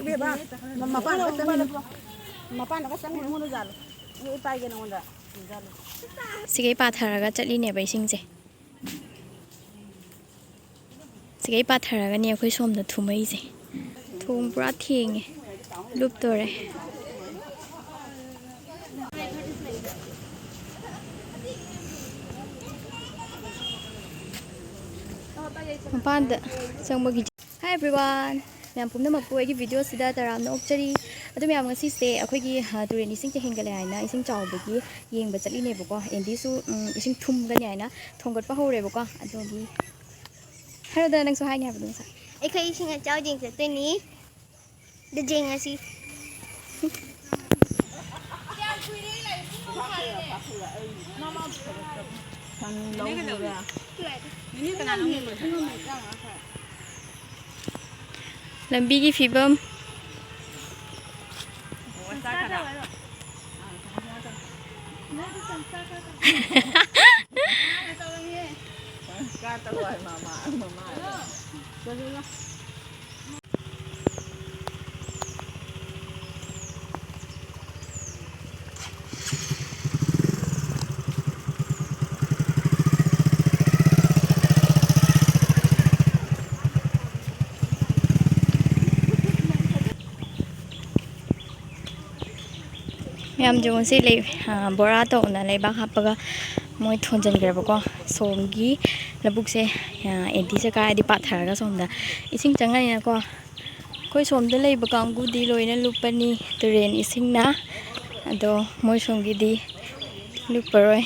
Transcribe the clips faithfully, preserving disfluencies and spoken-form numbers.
ꯏꯕꯦꯝꯃ, ꯃꯄꯥꯟꯗꯒ ꯆꯪꯉꯨꯅꯨ꯫ ꯃꯄꯥꯟꯗꯒ ꯆꯪꯉꯨꯅꯨ, ꯑꯩꯉꯣꯟꯗ ꯌꯥꯜꯂꯨ꯫ ꯑꯩ ꯄꯥꯏꯒꯦ ꯅꯉꯣꯟꯗ꯫ ꯁꯤꯒꯩ ꯄꯥꯊꯔꯒ ꯆꯠꯂꯤꯅꯦꯕ ꯏꯁꯤꯡꯁꯦ꯫ ꯁꯤꯒꯩ ꯄꯥꯊꯔꯒꯅꯤ ꯑꯩꯈꯣꯏ ꯁꯣꯝꯗ ꯊꯨꯝꯃꯛꯏꯁꯦ꯫ ꯊꯣꯡ ꯄꯨꯔꯥ ꯊꯦꯡꯉꯦ꯫ ꯂꯨꯞꯇꯣꯔꯦ꯫ ꯃꯄꯥꯟꯗ ꯆꯪꯕꯒꯤ꯫ Hi everyone! ꯃꯌꯥꯝ ꯄꯨꯝꯅꯃꯛꯄꯨ ꯑꯩꯒꯤ ꯚꯤꯗꯤꯑꯣꯁꯤꯗ ꯇꯔꯥꯝꯅ ꯑꯣꯛꯆꯔꯤ꯫ ꯑꯗꯨ ꯃꯌꯥꯝ, ꯉꯁꯤꯁꯦ ꯑꯩꯈꯣꯏꯒꯤ, ꯑ, ꯇꯨꯔꯦꯟ ꯏꯁꯤꯡꯁꯦ ꯍꯦꯟꯒꯠꯂꯦ ꯍꯥꯏꯅ ꯏꯁꯤꯡ ꯆꯥꯎꯕꯒꯤ ꯌꯦꯡꯕ ꯆꯠꯂꯤꯅꯦꯕꯀꯣ꯫ ꯑꯦꯟꯗꯤꯁꯨ, ꯎꯝ, ꯏꯁꯤꯡ ꯊꯨꯝꯒꯅꯤ ꯍꯥꯏꯅ ꯊꯣꯡꯒꯠꯄ ꯍꯧꯔꯦꯕꯀꯣ꯫ ꯑꯗꯨꯒꯤ ꯍꯥꯏꯔꯣꯗꯅ, ꯅꯪꯁꯨ ꯍꯥꯏꯅꯤ ꯍꯥꯏꯕꯗꯣ ꯉꯁꯥꯏ꯫ ꯑꯩꯈꯣꯏ ꯏꯁꯤꯡ ꯑꯆꯥꯎ ꯌꯦꯡ ꯆꯠꯇꯣꯏꯅꯤ꯫ ꯑꯗꯨ ꯌꯦꯡꯉꯁꯤ꯫ ꯂꯝꯕꯤꯒꯤ ꯐꯤꯕꯝ꯫ ꯃꯌꯥꯝ ꯌꯦꯡꯉꯨꯁꯤ, ꯂꯩ-, ꯑ, ꯕꯣꯔꯥ ꯇꯧꯅ ꯂꯩꯕꯥꯛ ꯍꯥꯞꯄꯒ ꯃꯣꯏ ꯊꯣꯟꯖꯤꯟꯈ꯭ꯔꯦꯕꯀꯣ꯫ ꯁꯣꯝꯒꯤ ꯂꯧꯕꯨꯛꯁꯦ, ꯑ, ꯑꯦꯟꯇꯤꯁꯦ ꯀꯥꯏꯗꯤ ꯄꯥꯊꯔꯒ ꯁꯣꯝꯗ ꯏꯁꯤꯡ ꯆꯪꯉꯅꯤꯅꯀꯣ꯫ ꯑꯩꯈꯣꯏ ꯁꯣꯝꯗ ꯂꯩꯕ ꯀꯥꯡꯕꯨꯗꯤ ꯂꯣꯏꯅ ꯂꯨꯞꯄꯅꯤ ꯇꯨꯔꯦꯟ ꯏꯁꯤꯡꯅ꯫ ꯑꯗꯣ ꯃꯣꯏ ꯁꯣꯝꯒꯤꯗꯤ ꯂꯨꯞꯄꯔꯣꯏ꯫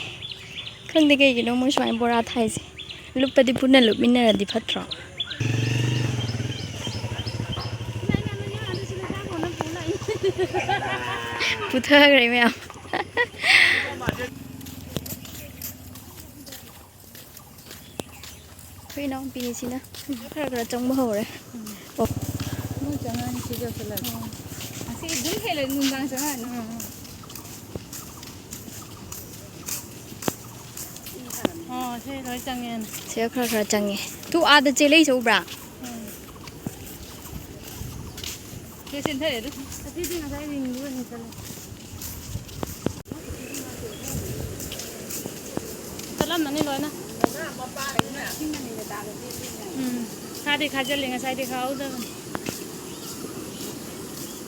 ꯈꯪꯗꯦ ꯀꯩꯒꯤꯅꯣ ꯃꯣꯏ ꯁꯨꯃꯥꯏꯅ ꯕꯣꯔꯥ ꯊꯥꯏꯁꯦ꯫ ꯂꯨꯞꯄꯗꯤ ꯄꯨꯟꯅ ꯂꯨꯞꯃꯤꯟꯅꯔꯗꯤ ꯐꯠꯇ꯭ꯔꯣ? ꯄꯨꯊꯈ꯭ꯔꯦ ꯃꯌꯥꯝ꯫ ꯑꯩꯈꯣꯏ ꯏꯅꯥꯎꯄꯤꯁꯤꯅ ꯈꯔ ꯈꯔ ꯆꯪꯕ ꯍꯧꯔꯦ꯫ ꯑꯣ꯫ ꯃꯣꯏ ꯆꯪꯉꯛꯑꯅꯤ ꯁꯤ ꯌꯧꯁꯜꯂꯛꯑꯗꯤ꯫ ꯑꯁꯤ ꯑꯗꯨꯝ ꯍꯦꯜꯂꯦ, ꯅꯨꯡꯗꯥꯡ ꯆꯪꯉꯛꯑꯅꯤ꯫ ꯑꯣ, ꯁꯤ ꯂꯣꯏ ꯆꯪꯉꯦꯅ꯫ ꯁꯤꯗ ꯈꯔ ꯈꯔ ꯆꯪꯉꯦ꯫ ꯇꯨ ꯑꯥꯗ ꯆꯦꯜꯂꯛꯏꯁꯦ ꯎꯕ꯭ꯔꯥ? ꯎꯝ꯫ ꯆꯦꯟꯊꯔꯦ ꯑꯗꯨ꯫ ꯑꯁꯤꯗꯤ ꯉꯁꯥꯏ ꯔꯤꯡꯗꯨ ꯑꯣꯏꯅ ꯆꯠꯂꯦ꯫ ꯆꯠꯂꯝꯃꯅꯤ ꯂꯣꯏꯅ꯫ ꯎꯝ꯫ ꯈꯥꯗꯤ ꯈꯥꯖꯤꯜꯂꯤ, ꯉꯁꯥꯏꯗꯤ ꯈꯥꯍꯧꯗꯕꯅꯤ꯫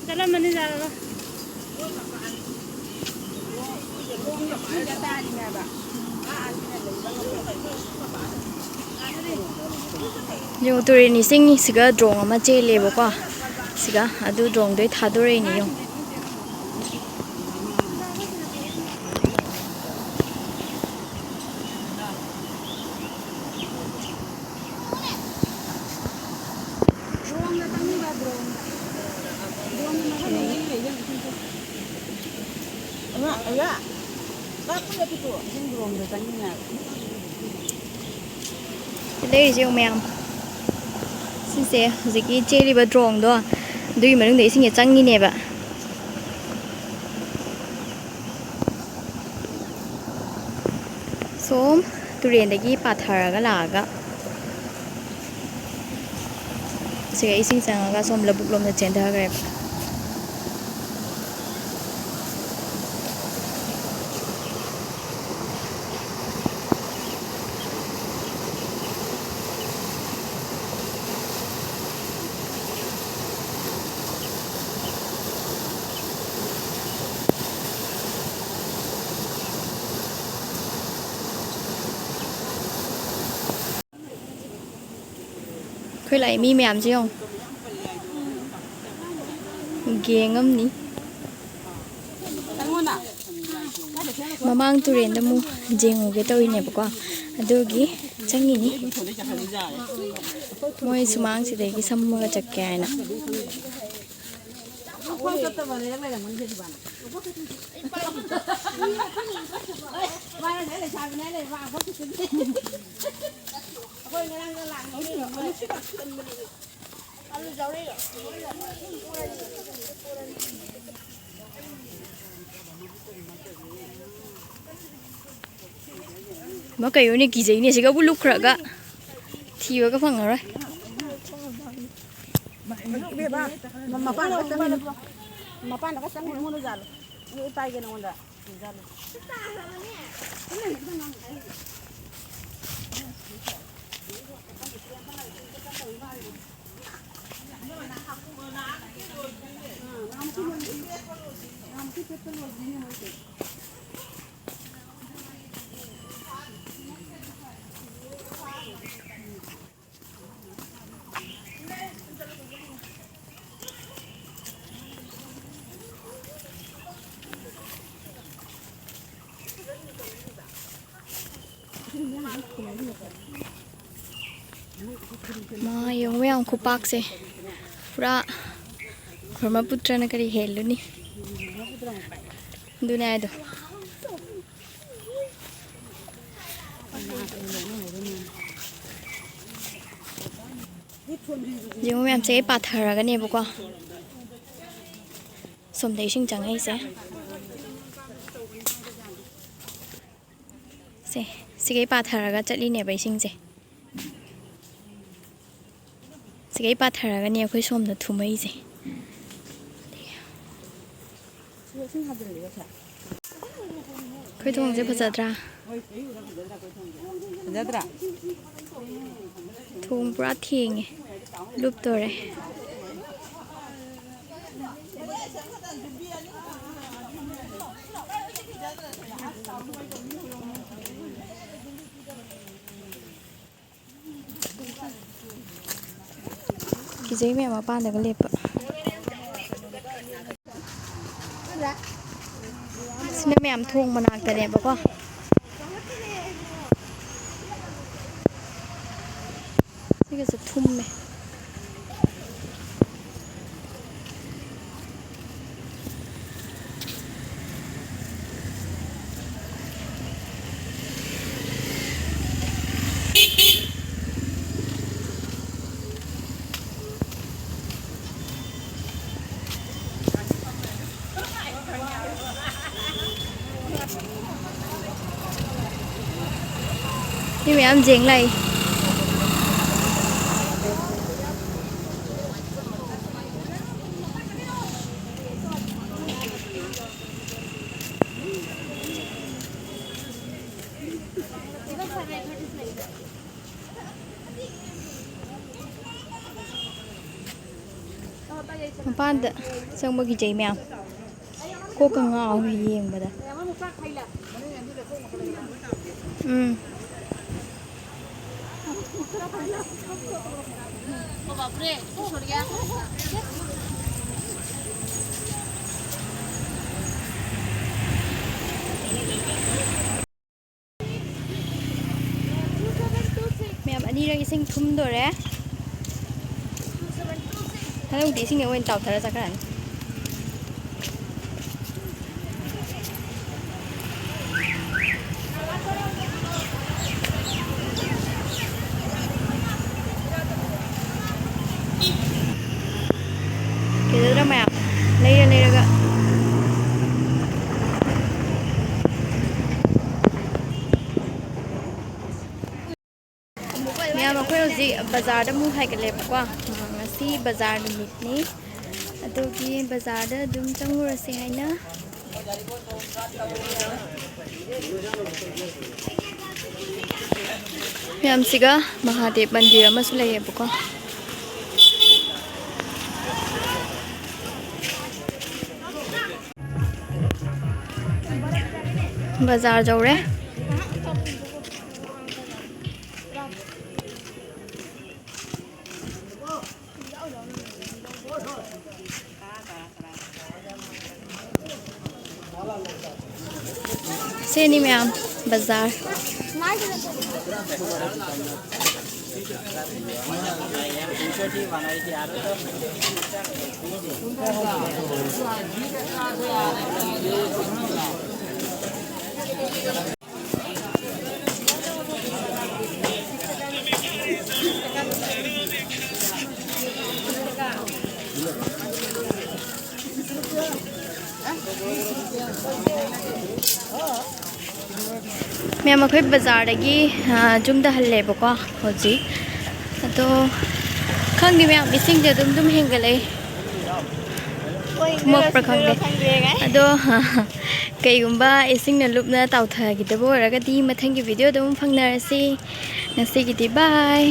ꯆꯠꯂꯝꯃꯅꯤ ꯌꯥꯔꯔꯣꯏ꯫ ꯌꯦꯡꯉꯨ, ꯇꯨꯔꯦꯟ ꯏꯁꯤꯡ ꯁꯤꯒ ꯗ꯭ꯔꯣꯡ ꯑꯃ ꯆꯦꯜꯂꯦꯕꯀꯣ, ꯁꯤꯒ ꯑꯗꯨ ꯗ꯭ꯔꯣꯡꯗꯩ ꯊꯥꯗꯣꯔꯛꯏꯅꯦ, ꯌꯦꯡꯉꯨ꯫ ꯂꯩꯔꯤꯁꯦ ꯌꯦꯡꯉꯨ ꯃꯌꯥꯝ꯫ ꯁꯤꯁꯦ ꯍꯧꯖꯤꯛꯀꯤ ꯆꯦꯜꯂꯤꯕ ꯗ꯭ꯔꯣꯡꯗꯣ, ꯑꯗꯨꯒꯤ ꯃꯅꯨꯡꯗ ꯏꯁꯤꯡꯁꯦ ꯆꯪꯉꯤꯅꯦꯕ꯫ ꯁꯣꯝ ꯇꯨꯔꯦꯟꯗꯒꯤ ꯄꯥꯊꯔꯒ ꯂꯥꯛꯑꯒ, ꯁꯤꯒ ꯏꯁꯤꯡ ꯆꯪꯉꯒ ꯁꯣꯝ ꯂꯧꯕꯨꯛ ꯂꯣꯝꯗ ꯆꯦꯟꯊꯈ꯭ꯔꯦꯕ꯫ ꯑꯩꯈꯣꯏ ꯂꯥꯛꯏ ꯃꯤ ꯃꯌꯥꯝꯁꯦ ꯌꯦꯡꯉꯣ꯫ ꯒꯦꯡ ꯑꯃꯅꯤ꯫ ꯃꯃꯥꯡ ꯇꯨꯔꯦꯟꯗ ꯑꯃꯨꯛ ꯌꯦꯡꯉꯨꯒꯦ ꯇꯧꯔꯤꯅꯦꯕꯀꯣ, ꯑꯗꯨꯒꯤ ꯆꯪꯉꯤꯅꯤ꯫ ꯃꯣꯏ ꯁꯨꯃꯥꯡꯁꯤꯗꯒꯤ ꯁꯝꯃꯒ ꯆꯠꯀꯦ ꯍꯥꯏꯅ꯫ ꯃꯥ ꯀꯩꯅꯣꯅꯦ, ꯀꯤꯖꯩꯅꯦ ꯁꯤꯒꯕꯨ ꯂꯨꯞꯈ꯭ꯔꯒ ꯊꯤꯕꯒ ꯐꯪꯉꯔꯣꯏ꯫ ꯏꯕꯦꯝꯃ, ꯃꯄꯥꯟꯗꯒ ꯆꯪꯉꯨꯅꯨ꯫ ꯃꯄꯥꯟꯗꯒ ꯆꯪꯉꯨꯅꯨ, ꯖꯥꯠꯂꯣ꯫ ꯑꯩ ꯄꯥꯏꯒꯦ ꯅꯉꯣꯟꯗ꯫ ꯖꯥꯠꯂꯣ꯫ ꯃꯥ ꯌꯦꯡꯉꯨ ꯃꯌꯥꯝ ꯈꯨꯄꯥꯛꯁꯦ꯫ ꯄꯨꯔꯥ ꯕ꯭ꯔꯍ꯭ꯃꯄꯨꯇ꯭ꯔꯅ ꯀꯔꯤ ꯍꯦꯜꯂꯨꯅꯤ? ꯑꯗꯨꯅꯦ ꯍꯥꯏꯗꯣ꯫ ꯌꯦꯡꯉꯨ ꯃꯌꯥꯝꯁꯦ ꯄꯥꯊꯔꯒꯅꯦꯕꯀꯣ꯫ ꯁꯣꯝꯗ ꯏꯁꯤꯡ ꯆꯪꯉꯛꯏꯁꯦ꯫ ꯁꯦ, ꯁꯤꯒꯩ ꯄꯥꯊꯔꯒ ꯆꯠꯂꯤꯅꯦꯕ ꯏꯁꯤꯡꯁꯦ꯫ ꯁꯤꯒꯩ ꯄꯥꯊꯔꯒꯅꯦ ꯑꯩꯈꯣꯏ ꯁꯣꯝꯗ ꯊꯨꯝꯃꯛꯏꯁꯦ꯫ ꯑꯩꯈꯣꯏ ꯊꯣꯡꯁꯦ ꯐꯖꯗ꯭ꯔꯥ? ꯐꯖꯗ꯭ꯔꯥ? ꯊꯣꯡ ꯄꯨꯔꯥ ꯊꯦꯡꯉꯦ꯫ ꯂꯨꯞꯇꯣꯔꯦ꯫ ꯀꯤꯖꯩ ꯃꯌꯥꯝ ꯃꯄꯥꯟꯗꯒ ꯂꯦꯞꯄ꯫ ꯁꯤꯅ ꯃꯌꯥꯝ ꯊꯣꯡ ꯃꯅꯥꯛꯇꯅꯦꯕꯀꯣ꯫ ꯁꯤꯒꯁꯦ ꯊꯨꯝꯃꯦ꯫ ꯃꯤ ꯃꯌꯥꯝ ꯌꯦꯡ ꯂꯥꯛꯏ꯫ ꯃꯄꯥꯟꯗ ꯆꯪꯕ ꯀꯤꯖꯩ ꯃꯌꯥꯝ꯫ ꯀꯣꯛꯀ ꯉꯥꯎꯋꯦ ꯌꯦꯡꯕꯗ꯫ ꯎꯝ꯫ ꯃꯌꯥꯝ ꯑꯅꯤꯔꯛ ꯏꯁꯤꯡ ꯊꯨꯝꯗꯣꯔꯦ꯫ ꯍꯟꯗꯛꯇꯤ ꯏꯁꯤꯡꯗ ꯑꯣꯏꯅ ꯇꯥꯎꯊꯔ ꯆꯠꯈ꯭ꯔꯅꯤ꯫ ꯀꯩꯗꯧꯗ꯭ꯔꯥ ꯃꯌꯥꯝ ꯂꯩꯔ ꯂꯩꯔꯒ꯫ ꯃꯌꯥꯝ, ꯑꯩꯈꯣꯏ ꯍꯧꯖꯤꯛ ꯕꯖꯥꯔꯗ ꯑꯃꯨꯛ ꯍꯥꯏꯒꯠꯂꯦꯕꯀꯣ꯫ ꯉꯁꯤ ꯕꯖꯥꯔ ꯅꯨꯃꯤꯠꯅꯤ꯫ ꯑꯗꯨꯒꯤ ꯕꯖꯥꯔꯗ ꯑꯗꯨꯝ ꯆꯪꯉꯨꯔꯁꯦ ꯍꯥꯏꯅ꯫ ꯃꯌꯥꯝꯁꯤꯒ ꯃꯍꯥꯗꯦꯕ ꯃꯟꯗꯤꯔ ꯑꯃꯁꯨ ꯂꯩꯌꯦꯕꯀꯣ꯫ ꯕꯖꯥꯔ ꯌꯧꯔꯦ꯫ ꯁꯤꯅꯤ ꯃꯌꯥꯝ ꯕꯖꯥꯔ꯫ ꯃꯌꯥꯝ, ꯑꯩꯈꯣꯏ ꯕꯖꯥꯔꯗꯒꯤ, ꯑ, ꯌꯨꯝꯗ ꯍꯜꯂꯦꯕꯀꯣ ꯍꯧꯖꯤꯛ꯫ ꯑꯗꯣ ꯈꯪꯗꯦ ꯃꯌꯥꯝ, ꯏꯁꯤꯡꯁꯦ ꯑꯗꯨꯝ ꯑꯗꯨꯝ ꯍꯦꯟꯒꯠꯂꯛꯏ꯫ ꯊꯨꯝꯃꯛꯄ꯭ꯔꯥ ꯈꯪꯗꯦ꯫ ꯑꯗꯣ ꯀꯩꯒꯨꯝꯕ ꯏꯁꯤꯡꯅ ꯂꯨꯞꯅ ꯇꯥꯎꯊꯈꯤꯗꯕ ꯑꯣꯏꯔꯒꯗꯤ ꯃꯊꯪꯒꯤ ꯚꯤꯗꯤꯑꯣꯗ ꯑꯃꯨꯛ ꯐꯪꯅꯔꯁꯤ꯫ ꯉꯁꯤꯒꯤꯗꯤ bye꯫